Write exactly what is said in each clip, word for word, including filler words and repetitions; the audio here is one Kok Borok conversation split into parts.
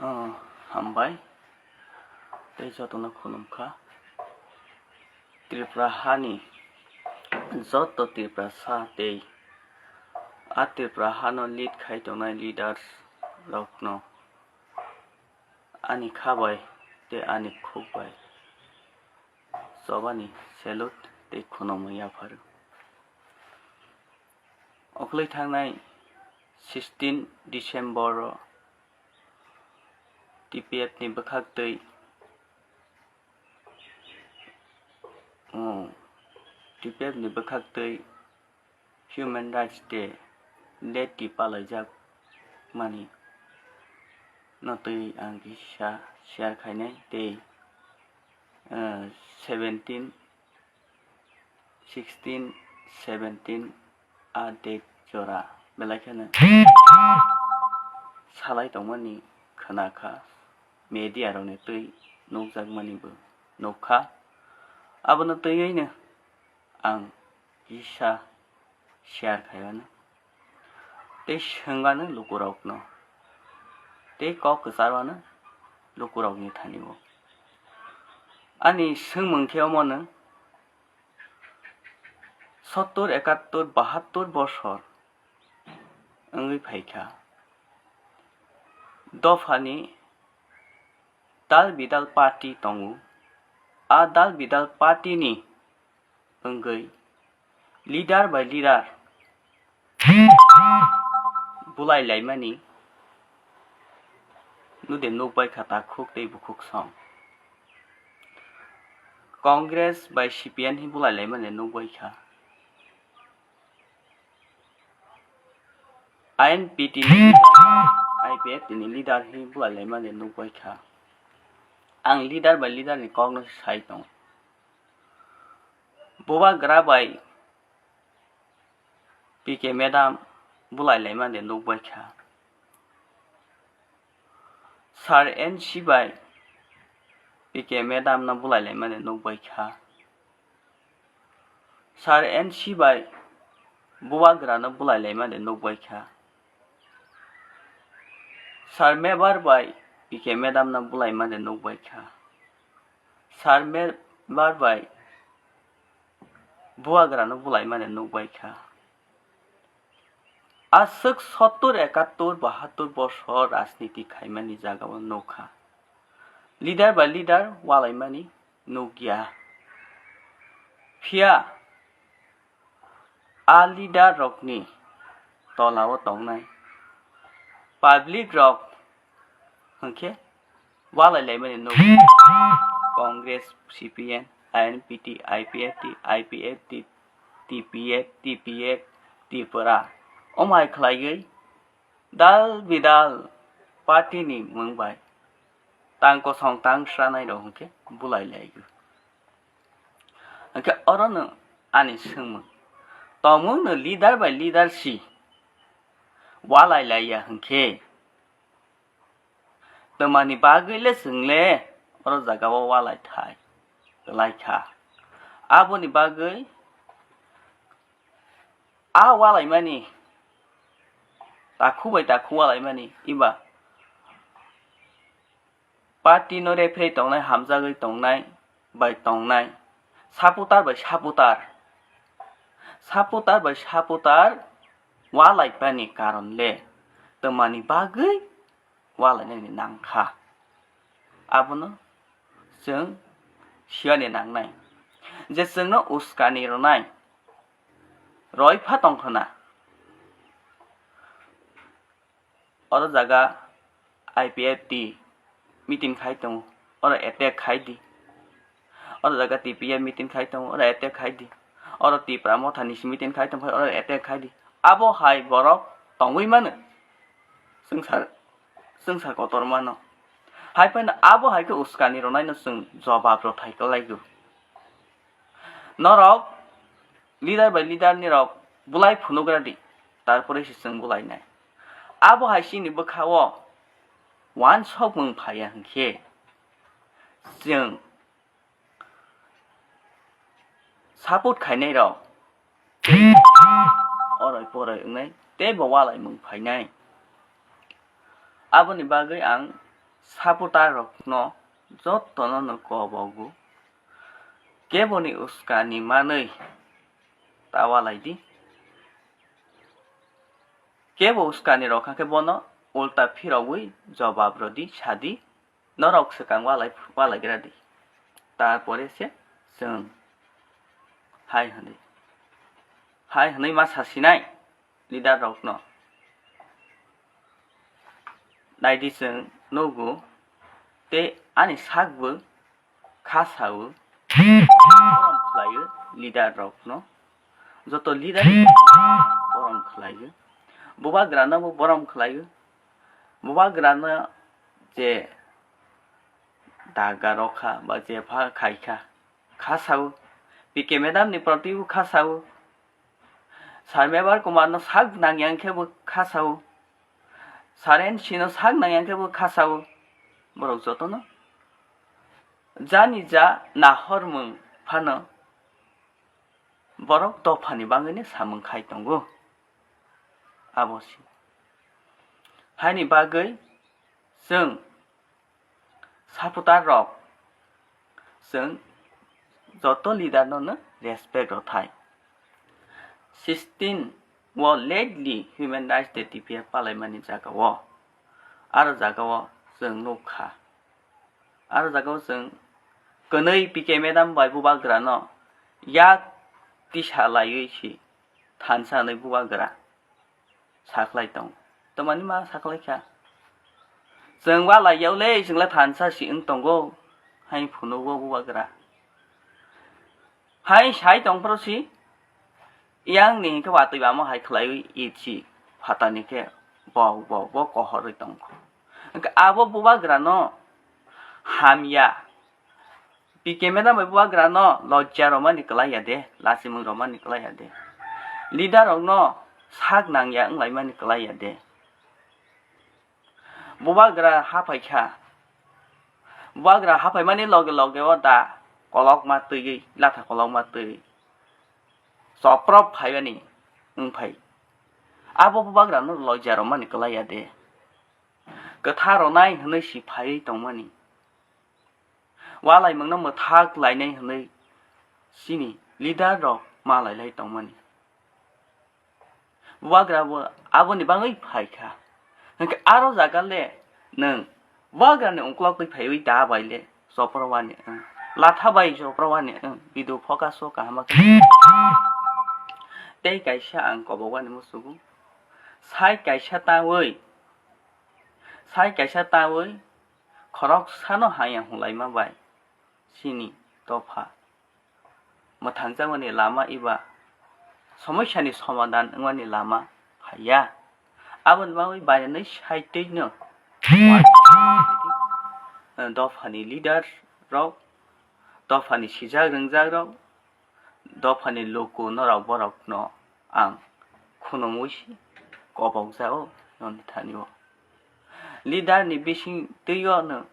Oh, hambai. Tei jotono khulumkha. Tripura hani joto Tiprasa tei a Tripura hano lead khai tongnai leaders rokno ani kha bai tei ani khuk bai chobani salute tei khwnamwi yapharo. Okhwlwi thangnai sixteen December o T P F ni bwkhaktwi, oh, T P F ni bwkhaktwi Human Rights Day leti palaijak mani no twi ang kisa share khainai tei, eh, seventeen, sixteen, seventeen a date jora belai kheno salai tongmani khwnakha, media rokni twi nukjakmanibo nukha. Abono twiwi no ang kisa share khaiyano tei swngano lukurokno tei kok kwcharwano lukurokni thani o. Ani swngmung khe omono sottur, ekattur, bahattur bosor wngwi phaikha. Dophani dal bidal party tongo. A dal bidal party ni wngwi leader by leader bulai laimani nude nukbai kha takhuk tei bukhuk song. Congress by C P M hi bulai laimani nukbai kha. I N P T ni, I P F T ni leader hi bulai laimani nukbai kha. Ang leader by leader ni kokno sai tongo. Bubagra bai P K madam bulai laimani nukbai kha. Sir N C bai P K madam no bulai laimani nukbai kha. Sir N C bai Bubagra no bulai laimani nukbai kha. Sir Mebar bai P K madam no bulaimani nukbai kha. Sir Mebar bai Bubagra no bulaimani nukbai kha. Aswk sottur, ekattur, bahattur bosor rajniti khaimani jagao nukha. Leader by leader walaimani nukya. Phiya a leader rokni tolao tongnai public rok hwnkhe walai laimani nukgo. Congress, C P M, I N P T, I P F T, I P F T, T P F, T P F, Tripura. Omo hai khlaiwi dal bidal party ni mung bai tang kosong tang sranai rok hwnkhe bulai laigo. Hwnkhe orono ani swngmung, tongmungno leader by leader si walai laiya hwnkhe, twmani bagwi le chwng le oro jaga o walai thai, kwlai kha. Aboni bagwi a walaimani, takhu bai takhu walaimani, iba party no referee tongnai, hamjagwi tongnai bai tongnai, supporter bai supporter, supporter bai supporter walaipani karon le twmani bagwi walainani nangkha. Abono chwng siyani nangnai je chwngno uskani rwnai roi pha tongkhwna. Oro jaga I P F T meeting khai tongo, oro attack khai di. Oro jaga T P F meeting khai tongo, oro attack khai di. Oro Tipra Motha ni meeting khai tongkha, oro attack khai di. Abo hai borok tongwi mano. Chwngsa, chwngsa kotor mano. Hai phano abo hai khe uskani rwnaino chwng jobab rwthai kwlaigo. Norok leader by leader ni rok bulai phunugra di, tarpore se chwng bulainai. Abo hai chini bwkha o wansok mung phaiya hwnkhe chwng support khainai rok oroi poroi wngnai tei bo walaimung phainai. Aboni bagwi ang supporter rokno jotono no kobogo. Keboni uskani manwi ta walai di. Kebo uskani rok kha khe bono ulta phirogwi jobab rwdi, sadi, norok swkang walai, walaigra di. Tarpore se chwng hai hwnwi, hai hwnwi ma sasinai leader rokno. Naidi chwng nugo tei ani sakbo kha sao, borom khlaio leader rokno, joto leader borom khlaio, bubagrano bo borom khlaio, bubagrano je daga rokha ba jepha khaikha, kha sao, P K madam ni proti bo kha sao, Sir Mebar Kumar no sak nangya khe bo kha sao, Sir N C no sak nangya khe bo kha sao, borok jotono jani ja nahormung phano borok dophani bagwino samung khai tongo. Abo se. Haini bagwi chwng supporter rok, chwng joto leader no no respect rwthai. Sixteen o lately Human Rights Day T P F palaimani jaga o, aro jaga o chwng nukha. Aro jaga o chwng kwnwi P K madam bai bubagra no yak tisa laiwi si thansa hwnwi bubagra sakhlai tong. Tamani ma sakhlai kha. Chwng walai yao le, chwng le thansa si wng tongo. Hai phunugo bubagra. Hai sai tong phro si. Yang ni hinkhe watwi bamo hai khlaiwi itsi phatani khe bo, bo, bo kohorwi tongkho. Hinkhe abo bubagra no hamya. P K madam bai bubagra no lojja romani kwlai ya de, lachimung romani kwlai ya de. Leader rok no sak nangya wnglaimani kwlai ya de. Bubagra haphaikha. Bubagra haphaimani loge loge o da kolokma twiwi, latha kolokma twiwi. Choprop phaibani wngphai. Abo bubagra no lojja romani kwlai ya de. Kwthar ronai hwnwi si phaiwi tongmani. Walaimungno mwthak lainai hwnwi chini leader rok ma lailai tongmani. Bubagra bo aboni bagwi phaikha. Hinkhe aro jaga le nwng bubagrani ungkulok twi phaiwi da bai le chopro wani wng. Latha bai chopro wani wng. Video focus o kaham khe. Tei kaisa ang kobok wani musugo. Sai kaisa tawi, sai kaisa tawi khoroksano haya hwnlaima bai chini dopha mwthangjakmani lama eba somosyani somadan wngmani lama phaiya. Aboni bagwi bainani side-no dophani leader rok, dophani sijak rwngjak rok, dophani luku norok borokno ang khunumwi se kobokjago noni thani-o. Leader ni bisingtwi-o no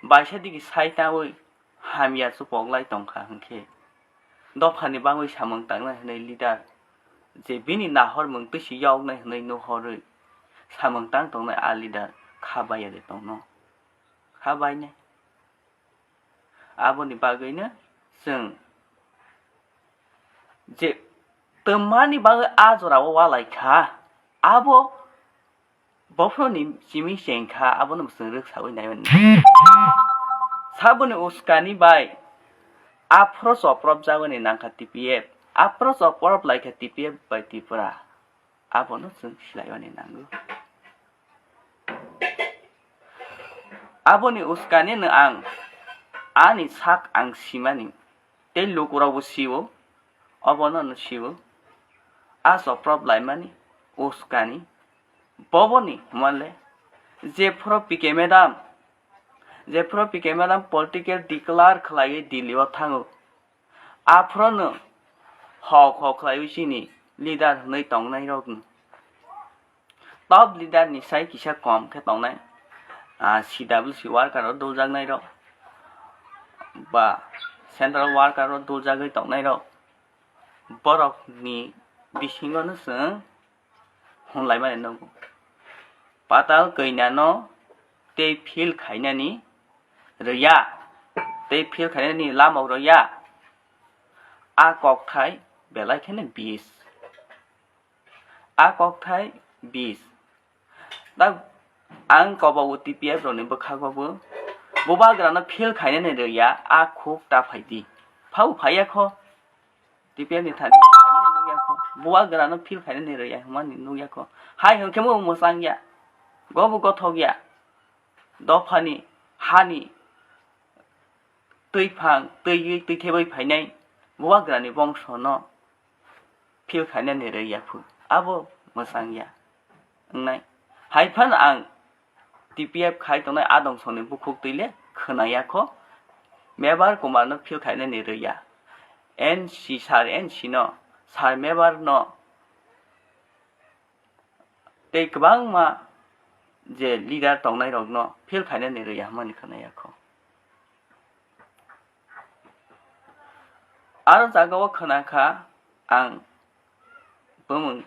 baisa digi sai tawi hamya chupok lai tongkha hinkhe, dophani bagwi samung tangnai hwnwi leader je bini nahormung twisi yoknai hwnwi nuhorwi samung tang tongnai a leader kha baiya de tongno? Kha bainai. Aboni bagwino chwng je twmani bagwi a jorao walai kha, abo bophuruni simi cheng kha, abono chwng rwksaui naiwi. Saboni uskani bai aphro chopropjagoni nangkha T P F, aphro choprop laikha T P F bai Tripura, abono chwng silaimani nango. Aboni uskanino ang ani sak ang simani, tei lukurokbo sio, obono no sio. A choprop laimani uskani boboni hwnmale, jephuru P K madam, jephuru P K madam political declare khlaiwi Delhi o thango, aphuru no hok hok khlaiwi chini leader hwnwi tongnairokno. Top leader ni sai kisa kom khe tongnai, ah, C W C worker o duljaknai rok ba central worker o duljagwi tongnai rok, borok ni bisingo no chwng hwnlaimani nukgo. Patal kanya no tei feel khainani rwya, tei feel khainani lamao rwya, a kokthai belai kheno bis. A kokthai bis. Tak ang kobo o T P F rokni bwkhago bo bubagrano feel khainani rwya, a khuk ta phaidi. Phabo phaiya kho. T P F ni thani phaimani nukya kho. Bubagrano feel khainani rwya hwnmani nukya kho. Hai hwnkhe bo mwchangya. Gobo gothokya. Dophani, hani, twiphang, twiwi, twithebwi phainai bubagrani bongsono feel khainani rwya phu. Abo mwchangya wngnai. Hai phano ang T P F khai tongnai adong songni bukhuk twi le khwnaya kho. Mebar Kumar no feel khainani rwya. N C, Sir N C no, Sir Mebar no, tei kwbangma je leader tongnai rokno feel khainani rwya hwnmani khwnaya kho. Aro jaga o khwna kha ang bumung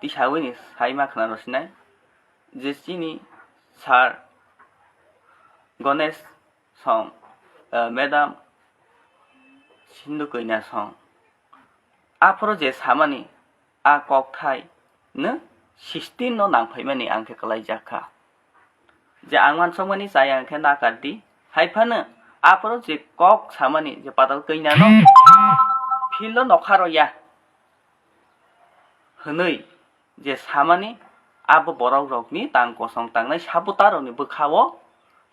tisawi ni sai ma khwna rw sinai je chini Sir Ganesh song, eh, Madam Sindhu Kanya song. Aphuru je samani a kokthai no sixteen no nangphaimani ang khe kwlaijak kha. Je ang uansukmani chaya hwnkhe nakar di. Hai phano aphuru je kok samani je Patal Kanya no field o nokha rwya hwnwi je samani abo borok rokni tang kosong tangnai supporter rokni bwkha o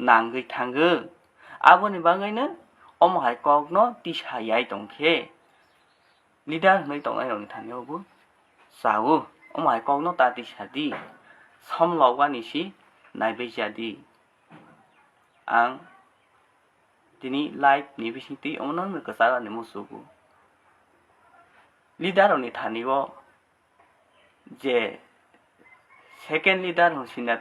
nangwi thango. Aboni bagwi no omo hai kok no tisa yai tong khe leader hwnwi tongnai rokni thani o bo chao. Omo hai kok no ta tisa di, som logani si naibai cha di. Ang tini live ni bising twi omo no kwcharo ni musugo. Leader rokni thani o je second leader hwn sina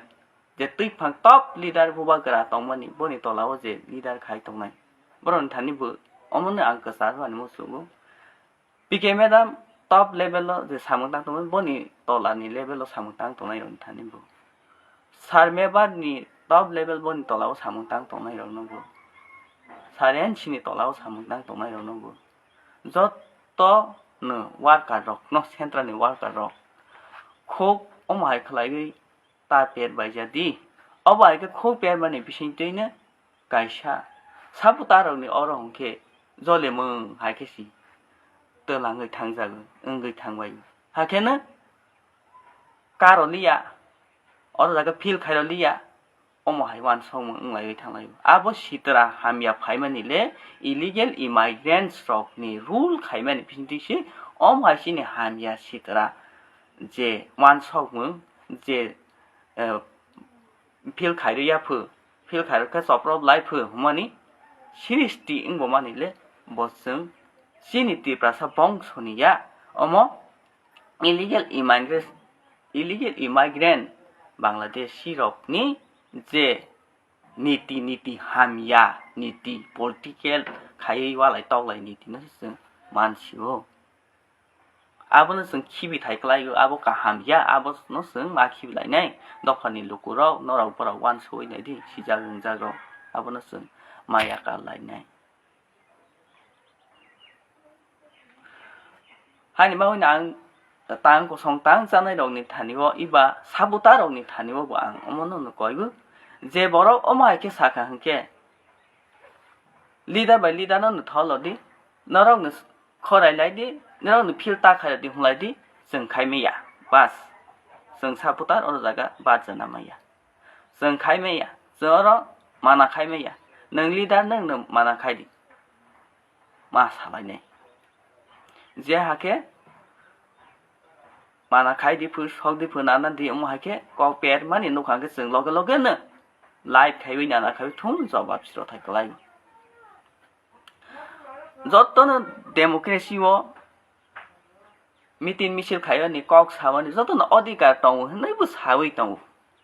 je twiphang top leader bubagra tongmani boni tola o je leader khai tongnai borokni thani bo omo no ang kwcharo ani musugo. P K Madam top level o je samung tang tongmani boni tola ni level o samung tang tongnai rokni thani bo. Sir Mebar ni top level boni tola o samung tang tongnai rokno bo. Sir N C ni tola o samung tang tongnai rokno bo. Joto no worker rok no central ni worker rok khuk omo hai khlaiwi ta per bai ja di. Obo hai khe khuk per mani bising twi no kaisa supporter rok ni oro hwnkhe jolemung hai khe si twlangwi thangjago wngwi thangbai. Hakhe no karo liya, oro jaga feel khairo liya, omo hai uansukmung wnglaiwi thanglaio. Abo sitra hamya phaimani le illegal immigrants rokni rule khaimani bisingtwi se omo hai chini hamya sitra je uansukmung je, eh, feel khairwi ya phu, feel khairwi khe choprop lai phu hwnmani srishti wngbo mani le bo chwng chini Tiprasa bongsoni ya. Omo illegal immigrants, illegal immigrant Bangladeshi rokni je niti, niti hamya, niti political khaiwi walai toklai niti no se chwng mansio. Abono chwng khibi thai kwlaio, abo kaham ya, abono chwng ma khibi lainai. Dophani lukurok, norok borok uansugwi naidi, sijak wngjak rok, abono chwng ma yakar lainai. Haini bagwino ang tang kosong tang chanai rokni thani o, iba sabuta rokni thani o bo ang omono no koibo je borok omo hai khe sakha hwnkhe leader bai leader no no tholo di, norok no khorai lai di, norok no feel ta khai di, hwnlai di, chwng khai maya, bas, chwng sabuta oro jaga bad jana maya, chwng khai maya, chwng oro mana khai maya, nwng leader nwng no mana khai di. Ma salainai. Je hakhe mana khai di phu, sok di phu, nana di, omo hakhe kok per mani nukha hwnkhe chwng loge loge no live khaiwi nana khaiwi thum jobab siro thai kwlai. Jotono democracy o meeting misil khaiyani kok samani jotono odhikar tongo hwnwi bo sawi tongo,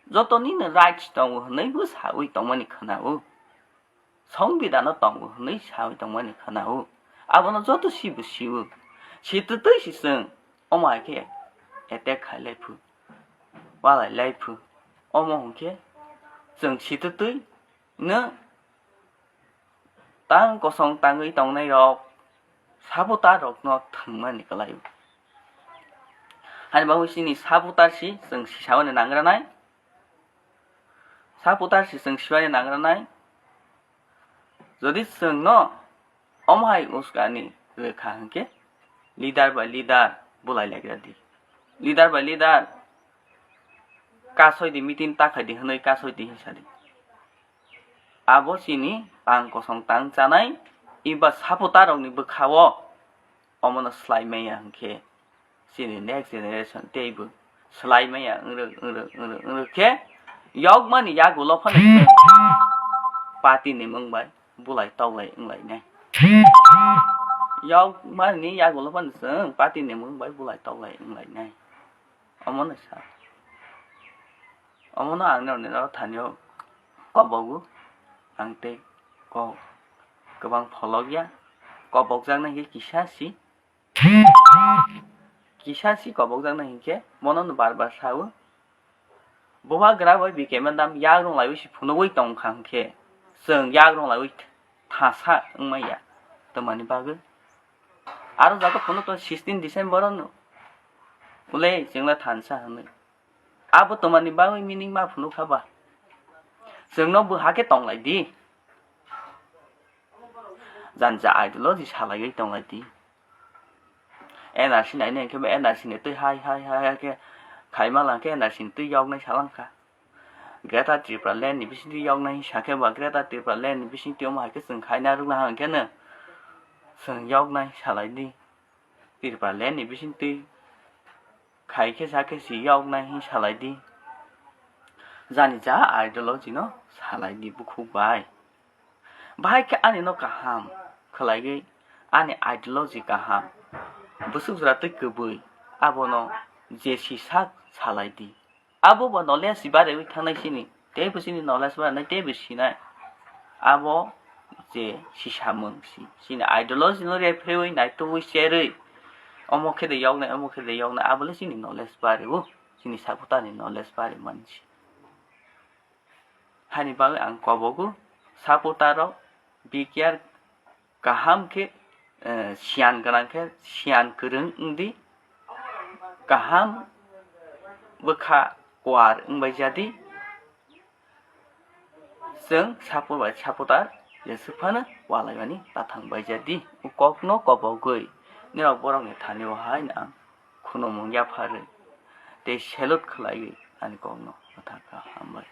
jotoni no rights tongo hwnwi bo sawi tongmani khwnao. Songbidano tongo hwnwi sawi tongmani khwnao. Abono joto sibo sio. Sitwtwi si chwng omo hai khe attack khai lai phu, walai lai phu. Omo hwn khe chwng sitwtwi no tang kosong tangwi tongnai rok supporter rok no thwngmani kwlai. Hani bagwi chini supporter si chwng sisamani nangranai, supporter si chwng sisamani nangranai. Jodi chwng no omo hai uskani rwkha hwnkhe leader by leader bulai laikra di. Leader by leader kasoi di, meeting ta khai di hwnwi kasoi di hinsa di. Abo chini tang kosong tang chanai, iba supporter rokni bwkha-o omono swlai maya hwnkhe chini next generation teibo swlai maya wngrwk, wngrwk, wngrwk, wngrwk khe yokmani yagulo phano party ni mung bai bulai toklai wnglainai. Yokmani yagulo phano chwng party ni mung bai bulai toklai wnglainai. Omono sa. Omono ang norni no thanio kobogo. Ang tei kok kwbang pholokya. Kobokjaknai khe kisa si. Kisa si kobokjaknai hinkhe bono no bar bar sao. Bubagra bai B K madam yagrung laiwi si phunugwi tongkha hinkhe chwng yagrung laiwi thasa wngmaya twmani bagwi. Aro jaga phunuk tong sixteen December no. Ule chwngla thansa hwnwi. Abo twmani bagwi meaning ma phunukha ba? Chwngno bwha khe tonglai di. Jani ja ideology salaiwi tonglai di. N R C nainai hwnkhe bo N R C ni twi hai hai hai hai khe khaima lang khe N R C ni twi yoknai salang kha. Greater Tripura Land ni bisingtwi yoknai sakhe ba Greater Tripura Land ni bisingtwi omo hai khe chwng khaina rwkna hwnkhe no chwng yoknai salai di. Tripura Land ni bisingtwi khai khe sa khe si yoknai hin salai di. Jani ja ideology no salai di bukhuk bai. Bahai khe ani no kaham khwlaiwi ani ideology kaham. Bwswk jora twi kwbwi abono je si sak salai di. Abo bo knowledge bariwi thangnai chini, teibo chini knowledge barinai, teibo sinai. Abo je sisamung si, chini ideology no rephrewi naitugwi cherwi, omo khe de yoknai, omo khe de yoknai, abo le chini knowledge bario, chini sakutani knowledge bari mansi. Hani bagwi ang kobogo supporter rok B K R kaham khe, eh, siyan gwnang khe siyan kwrwng wng di, kaham bwkha kuar wng bai ja di. Chwng supporter bai supporter jeswk phano walaimani tathang bai ja di. O kokno kobogwi norok borokni thani o hai ang khunumung yapharwi tei salute khwlaiwi ani kokno mwthang kha, hambai.